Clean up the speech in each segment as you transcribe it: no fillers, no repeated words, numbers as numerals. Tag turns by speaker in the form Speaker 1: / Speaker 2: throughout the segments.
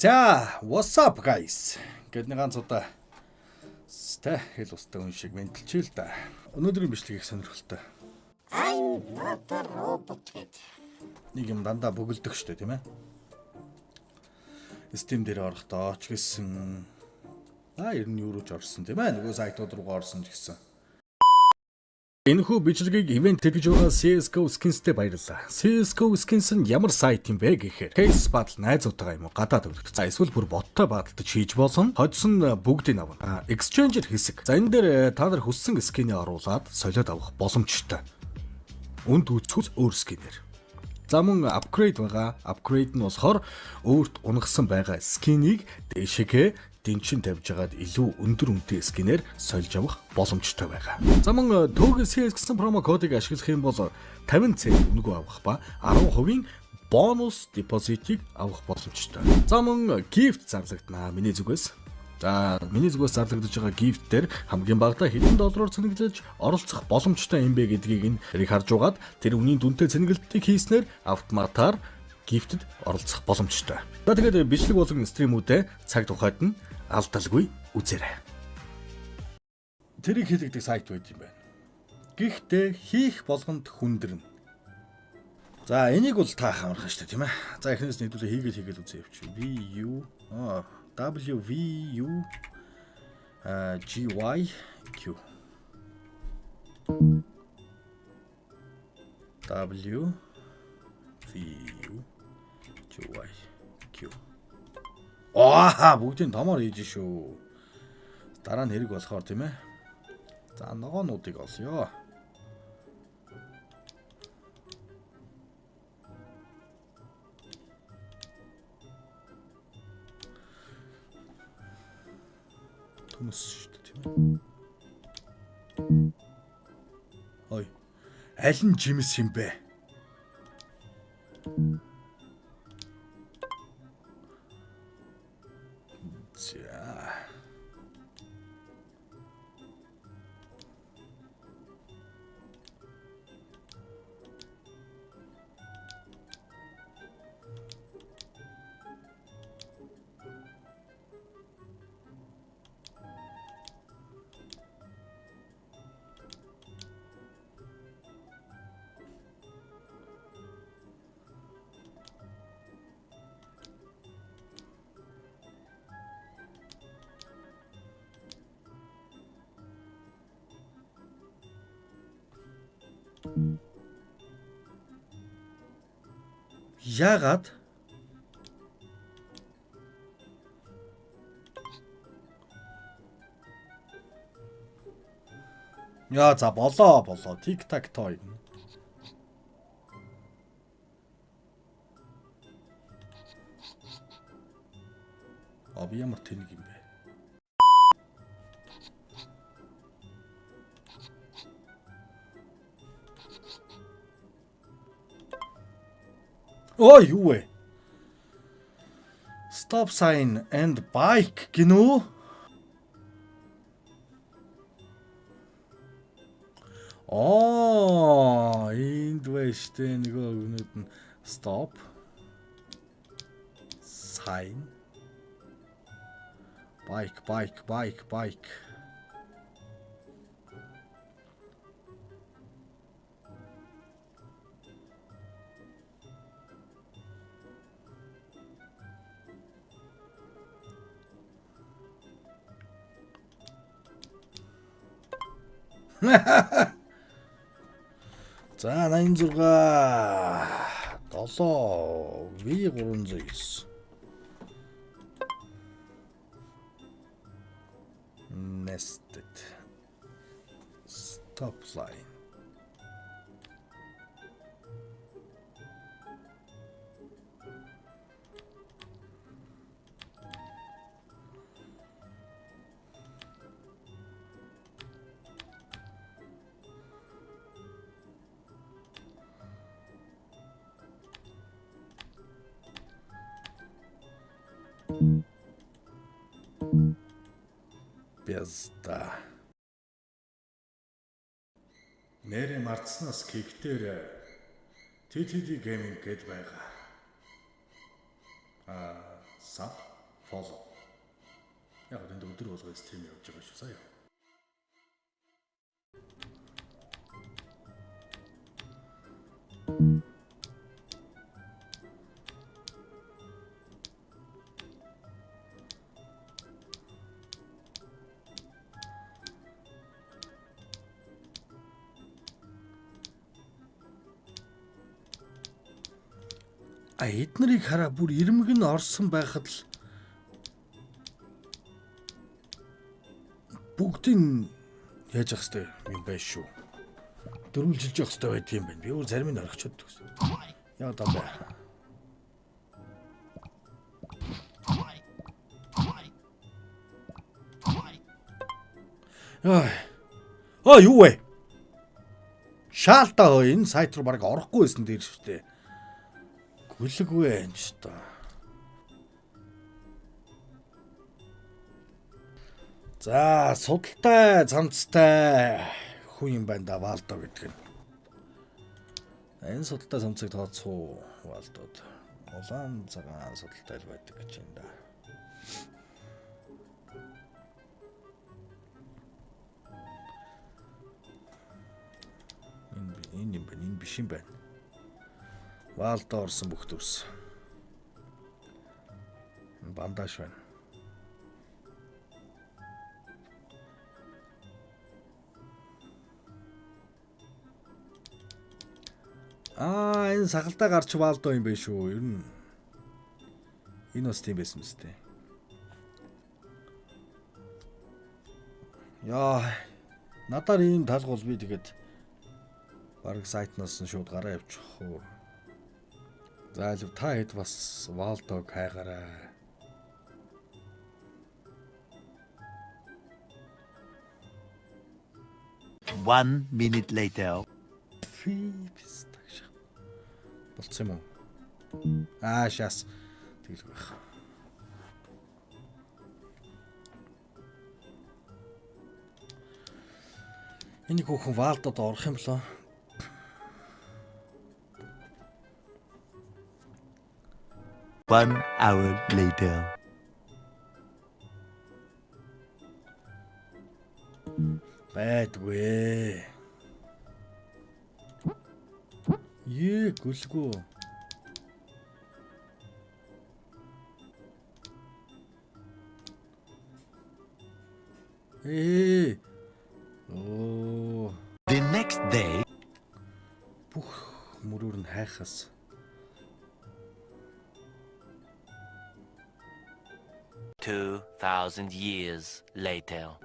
Speaker 1: За, what's up, guys? Гэт нэг ганц удаа тэ хэл устай хүн шиг мэнтэлчихээ л да. Өнөөдрийн бичлэг их сонирхолтой.
Speaker 2: I'm not a robot гэд.
Speaker 1: Нэг юм дандаа бөглөдөг штэ, тийм ээ. Steam дээр орохдоо ч гэсэн ер нь юу руу ч орсон, тийм ээ. Нөгөө сайтууд руугаа орсон ч гэсэн. Энэхүү бичлэгийг event хийж байгаа CS:GO Skins-тэй баярлалаа. CS:GO Skins нь ямар сайт юм бэ гэхээр case battle найзуудтайгаа юм уу гадаад төвлөрөх. За, эсвэл бүр bot той battle даж хийж болно. Хоцсон бүгдийг авна. Exchanger хэсэг. За, энэ дээр та нар хүссэн skin ээ оруулаад солиод авах боломжтой. Үнд үүсгүүц өөр skin ээр. За, мөн upgrade байгаа. Upgrade нь болохоор өөрт унгасан байгаа skin ийг дээшээгээ дэнчин тавьж хагаад илүү өндөр үнэтэй skin ээр сольж авах боломжтой байгаа. За, мөн төөг CS гэсэн promo кодыг ашиглах юм бол 50 цент үнэгүй авах ба 10% бонус deposit ыг авах боломжтой. За, мөн gift зарлагдана миний зүгээс. За, миний зүгээс зарлагдаж байгаа gift дээр хамгийн багадаа хэдэн доллараар цэнэглэж оролцох боломжтой юм бэ гэдгийг энэ тэрийг харж угаад тэр үнийн дүнтэй цэнэглэлтийг хийснээр автоматар gift эд оролцох боломжтой. За, тэгээд бичлэг болон stream үүдээ цаг тухайд нь алдалгүй үзээрэй. Тэрийг хийлэгдэх сайт байт юм байна. Гэхдээ хийх болгонд хүндэрнэ. За, энийг бол таах амархан шүү дээ, тийм ээ. За, эхнээс нэгдүүлээ хийгээл хийгээл үзье явчих. V U W V U G Y Q W V U G Y Q. Аа, бүгдийг томоор хийж шүү. Дараа нь хэрэг болохоор, тийм ээ. За, ногоонуудыг олъё. Төмөс шүү дээ, тийм ээ. Ой. Аль нь жимс юм бэ? За. Яагаад? Яа, за, болоо болоо. Tic tac toe. А, би ямар тэнэг юм бэ? Ой, юу вэ? Stop sign and bike гинүү? Аа, энд вэ штэ, нөгөө өгнөд нь stop sign bike, bike, bike, bike. За, 86 7 V309 nested stop line. Пизда. Нэрээ мартснаас Kick дээр TTD Gaming гэд байгаа. А, sub. Follow. Яг энд өдөр болгоо stream явж байгаа шүү сая. А эднэрийг хараа, бүр ирмэг нь орсон байхад л бүгдийн яаж явах хэвтэй юм байна шүү. Дөрвөлжилж явах хэвтэй байдаг юм байна. Би өөр зарим нь орхичод гэсэн. Яа даа бэ? Яа. А, юу вэ? Шаалтаа, энэ сайт руу баг орохгүй байсан дээр шүү дээ. Гүлэггүй юм ч та. За, судалтай, цамцтай хүн юм байна да Валдо гэдэг нь. Энэ судалтай цамцыг тооцоо Валдод. Улаан цагаан судалтай л байдаг гэж юм да. Энэ юм байна, энэ биш юм байна. Валдо орсон бүх дүрс. Энэ бандаж байна. Аа, энэ сахалтай гарч Валдо юм байна шүү. Ер нь энэ бас тийм байсан мэт дээ. Яа, надаар ийм талгуул би тэгээд бараг сайтнаас нь шууд гараа явчих уу. За, л та хэд бас Валдог хайгаарай.
Speaker 3: 1 minute later.
Speaker 1: Фи пистагш. Болцсон юм уу? Аа, шас. Тэгэлгүй байх. Энэ хүүхэн Валдод орох юм болоо.
Speaker 3: 1 hour later.
Speaker 1: Байдгүй. Ее, гүлгүү. Ээ. Оо,
Speaker 3: The next day.
Speaker 1: бүх мөрөөр нь хайхас.
Speaker 4: 2,000 years later.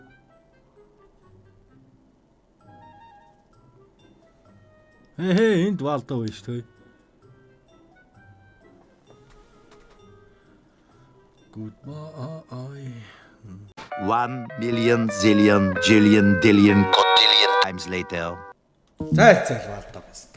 Speaker 1: Ээ, энд Валдо байж төө. Goodbye.
Speaker 3: 1 million zillion jillion dillion cotillion times later.
Speaker 1: За, за, Валдо байсан.